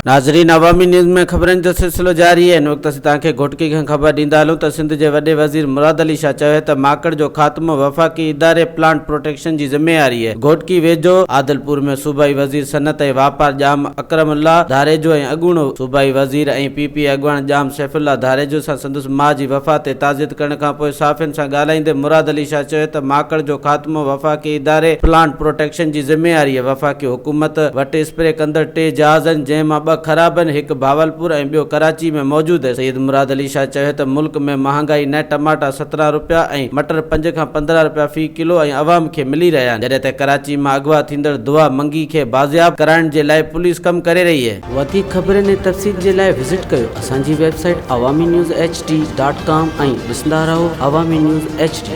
ناظرين عوامي نيوز ۾ خبرن جو سلسلو جاري آهي هن وقت اسين توهان کي گهوٽڪي کان خبر ڏيندا هلون ته سنڌ جي وڏي وزير مراد علي شاهه چيو آهي ته ماڪڙ جو خاتمو وفاقي اداري پلانٽ پروٽيڪشن جي ذميواري آهي گهوٽڪي ويجهو عادلپور ۾ صوبائي وزير صنعت ۽ واپار ڄام اڪرم الله ڌاريجو ۽ اڳوڻو صوبائي وزير ۽ پي پي اڳواڻ ڄام سيف الله ڌاريجو سان سندس ماء جي وفات تي تعزيت ڪرڻ کانپوء صحافين سان ڳالهائيندي مراد علي شاهه چيو ته ماڪڙ جو خاتمو وفاقي اداري پلانٽ پروٽيڪشن جي ذميواري آهي وفاقي حڪومت وٽ اسپري ڪندڙ ٽي جهاز آهن، جنهن مان ٻه خراب آهن، هڪ بهاولپور ۽ ٻيو ڪراچي ۾ موجود آهي. سيد مراد علي شاهه چيو ته ملڪ ۾ مهانگائي نه، ٽماٽا 17 رپيا ۽ مٽر پنج کان 15 رپيا في ڪلو ۽ عوام کي ملي رهيا آهن، جڏهن ته ڪراچي مان اغوا ٿيندڙ دعا منگي کي بازياب ڪرائڻ جي لاء پوليس ڪم ڪري رهي آهي. وڌيڪ خبرن ۽ تفصيل جي لاء وزٽ ڪيو اسان جي website Awami news H D dot com ۽ ڏسندا رهو عوامي نيوز ايڇ ڊي.